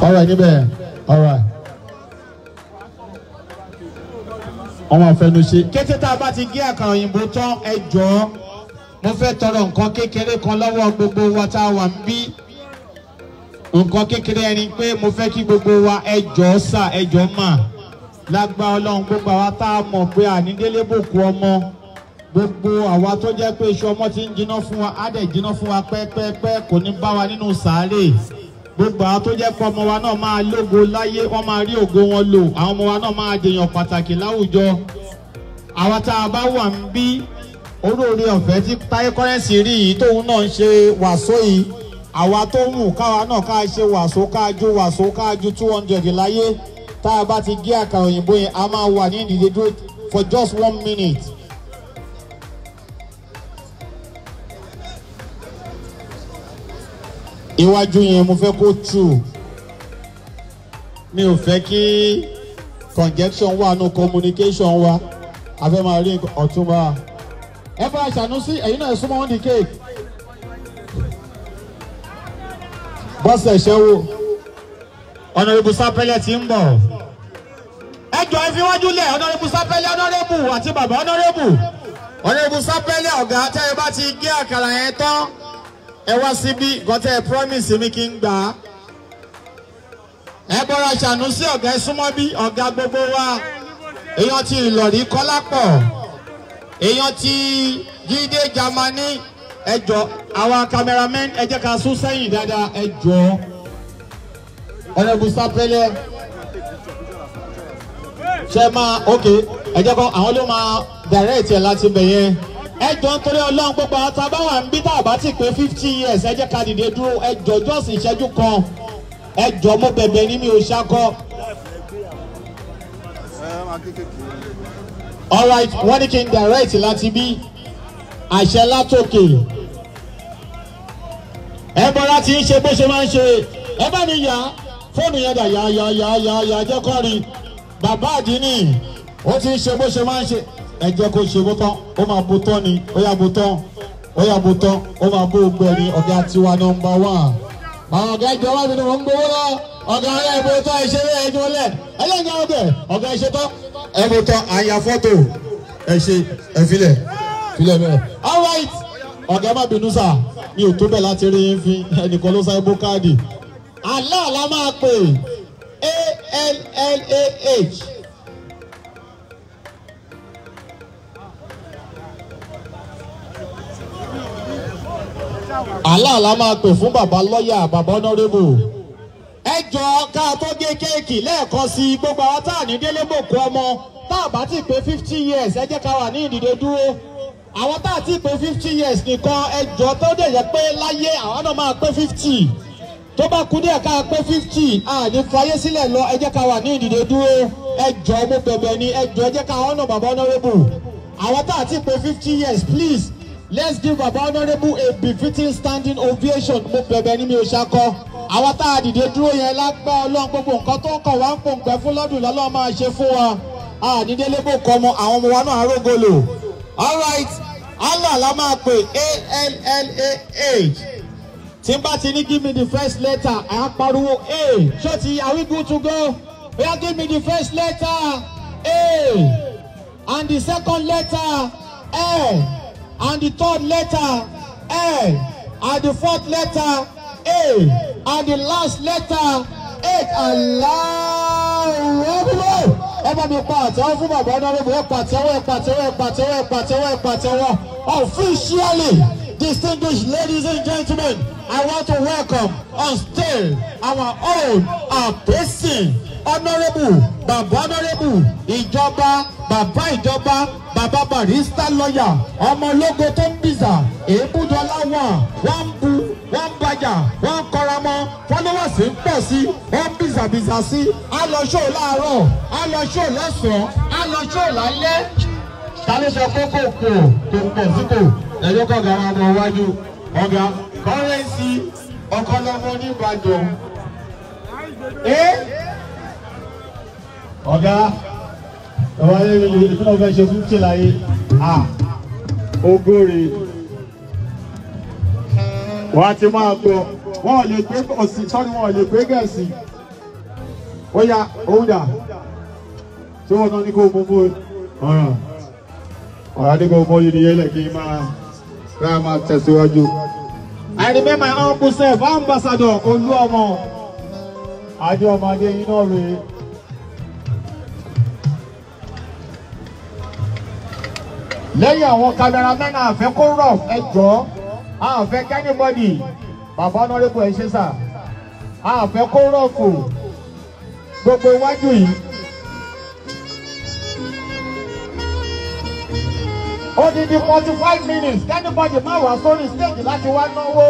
Alright níbẹ̀, alright. Wọ́n máa fẹnu ṣe. Kété tá a bá ti gé àkàrà òyìnbó tán, ẹ jọ̀ọ́, mo fẹ́ tọrọ nǹkan kékeré kan lọ́wọ́ gbogbo wa tá a wà ń bí. Nǹkan kékeré ẹni pé mo fẹ́ kí gbogbo wa, ẹ jọ̀ọ́ sà, ẹ jọ̀ọ́ mà. Lágbára Ọlọ́run, gbogbo àwa tá a mọ̀ pé ànídélé bòkú ọmọ, gbogbo àwa tó jẹ́ pé iṣu ọmọ ti ń jiná fún wa, á dẹ̀ jiná fún wa pẹ́pẹ́pẹ́, kò ní bá wa nínú sàárè. Gbogbo àwọn tó jẹ́ pé ọmọ wa náà máa lógo láyé, wọ́n máa rí ògo wọn lò, àwọn ọmọ wa náà máa dèèyàn pàtàkì láwùjọ. Àwa tá a bá wà ń bí, olóore ọ̀fẹ́ tí Táyé Currency rí yìí tóun náà ń ṣe wàsó yìí, àwa tó wù káwa náà ká ṣe wàsó, ká ju wàsó, ká ju 200 láyé. Tá a bá ti gé àkàrà òyìnbó yẹn, a máa wà ní ìdíje dúró for just 1 minute. Iwájú yẹn mo fẹ́ kó tù, mi ò fẹ́ kí congestion wà nù communication wa. A fẹ́ máa rí ọ̀túnba ẹ bá Ṣànúsí, ẹ̀yin náà súnmọ́ wọn di cake. Bọ́sẹ̀ ṣẹ́wó, Honourable Sápẹ́lẹ̀ ti ń bọ̀. Ẹ jọ, ẹ fi wájú lẹ̀. Honourable Sápẹ́lẹ̀, Honourable àti bàbá Honourable, Honourable Sápẹ́lẹ̀, ọ̀gá, tẹ́ ẹ bá ti gé àkàrà yẹn tán, ẹ wá síbí. Nǹkan tẹ́ ẹ promise mi kí n gbà á. Ẹ bọ́ra Ṣànúsí, ọ̀gá, ẹ súnmọ́ bí. Ọ̀gá gbogbo wa, èèyàn ti Ìlọ̀rí Kọ́lápọ̀, èèyàn ti Jídé Jamani. Ẹ jọ, àwa cameramen, ẹ jẹ́ ká sún sẹ́yìn dáadáa. Ẹ jọ, Honourable Sápẹ́lẹ̀ ṣe máa, ok, ẹ jẹ́ kọ́ àwọn ló máa direct ẹ̀ láti bẹ̀ yẹn. Ẹ jọ, nítorí Ọlọ́run, gbogbo àwọn tá a bá wà ń bí, tá a bá ti pé 50 years, ẹ jẹ́ ká dìde dúró. Ẹ jọ, just ìṣẹ́jú kan, ẹ jọ, mo bẹ̀bẹ̀ ní, mi ò ṣakọ. Alright, wọ́n ní kí n direct láti bí, àṣẹ látòkè. Ẹ bọ́lá ti ń ṣe bó ṣe máa ń ṣe. Ẹ bá mi yá fóònù yẹn dà, yá yá yá yá yá, jẹ́ kọ́ rí bàbá àdínì. Ó ti ń ṣe bó ṣe máa ń ṣe. Ẹ jẹ́ kó ṣe bó tán, ó máa bó tán ni. Ó yá, bó tán, ó yá, bó tán, ó máa bó gbẹ ní. Ọ̀gá tiwa number one, àwọn ọ̀gá ìjọba mi ni wọ́n ń gbowó lọ. Ọ̀gá ẹ̀ bó tán, ẹ ṣe é, ẹ jọ lẹ̀ ẹlẹ́yìn ọ̀gẹ̀. Ọ̀gá, ẹ ṣe tán, ẹ bó tán, àyà fọ́tò, ẹ ṣe, ẹ filẹ̀ filẹ̀ bẹ́ẹ̀. All right, ọ̀gá, má bínú sà, mi ò tó bẹ̀ láti rí yín fi. Ẹnìkan ló sáré bó káàdì. Allah la máa pè, Allah. Allah la máa pè fún bàbá lọ́yà, bàbá honourable. Ẹ jọ, ká tó gé cake, lẹ́ẹ̀kan sí, gbogbo àwọn tá à ní délé bòkú ọmọ, tá a bá ti pé 50 years, ẹ jẹ́ ká wà ní ìdìde dúró. Àwọn tá a ti pé 50 years nìkan, ẹ jọ, tó dẹ̀ yẹ pé láyé àwọn náà máa pé 50, tó bá kú díẹ̀ ká pé 50, a ní fayé sílẹ̀ lọ, ẹ jẹ́ ká wà ní ìdìde dúró. Ẹ jọ, mo bẹ̀bẹ̀ ni, ẹ jọ, ẹ jẹ́ ká honour bàbá honourable. Àwọn tá a ti pé 50 years, please, let's give bàbá honourable a befitting standing ovation. Mo bẹ̀bẹ̀ ni, mi ò ṣakọ. Àwọn tá a dìde dúró yẹn, lágbá Ọlọ́run, gbogbo nǹkan tó ń kàn wá ń pòǹgbẹ fún lọ́dún lọ́lọ́run máa ṣe fún wa. A ní délé bò kọ́ ọmọ, àwọn ọmọ wa náà arógolo. All right, Allah la máa pè, Allah. Tí n bá ti ní "Give me the first letter," à ń pariwo A. Ṣó ti, are we good to go? Oya, give me the first letter. A. And the second letter, L. And the third letter, L. And the fourth letter, A. And the last letter, H. Allahu Akbar. Ẹ bá mi pa àtẹ́wọ́ fún bàbá honourable. Ẹ pàtẹ́wọ́, ẹ pàtẹ́wọ́, ẹ pàtẹ́wọ́, ẹ pàtẹ́wọ́, ẹ pàtẹ́wọ́. Officially, distinguished ladies and gentlemen, I want to welcome on stage our own Apesin Honourable, Baba Honourable, ìjọba, bàbá ìjọba, bàbá barrister lawyer, ọmọ ológo tó ń bìzà, èébúdọ́lá wà, wọ́n ń bu, wọ́n ń bàjà, wọ́n ń kọra mọ́, followers ń pọ̀ sí, wọ́n ń bìzàbìzà sí. Á lọ show láàárọ̀, á lọ show lọ́sàn-án, á lọ show lálẹ́. Ta ló sọ pé kò kò kò pọ̀ sí kò? Ẹ̀yọ́ kọ̀ọ̀gá máa bọ̀ wájú. Ọ̀gá Currency, ọkọlọmọ oníbàjọ́. Ẹ́ ọ̀gá, ọ̀gá, ìpínlẹ̀ ọ̀fẹ́ ṣe 50 láyé. Ah, ogóre. Wọ́n á ti máa gbọ́. Wọ́n ò lè gbé òsì, sọ́ni, wọ́n ò lè gbé gẹ̀ẹ́sì. Ó yá, òun dà. Tí wọ́n náà ní kó mú mú ọ̀ràn. Ọ̀ràn ní kó mú yìí ní yẹlẹ̀ kí n máa rà máa tẹ̀síwájú. I remember my uncle self, Ambassador Olúọmọ. Adé ọmọ adé yín náà rèé. Lẹ́yìn àwọn cameramen àfẹ́ kó rọ̀ ẹ jọ̀ọ́, àfẹ́ kẹ́nìbọ́dì, bàbá honourable ẹ ṣé sà, àfẹ́ kó rọ̀ fò gbogbo iwájú yìí. Odidi 45 minutes kẹ́nìbọ́dì má wá sórí stage láti wá náwó.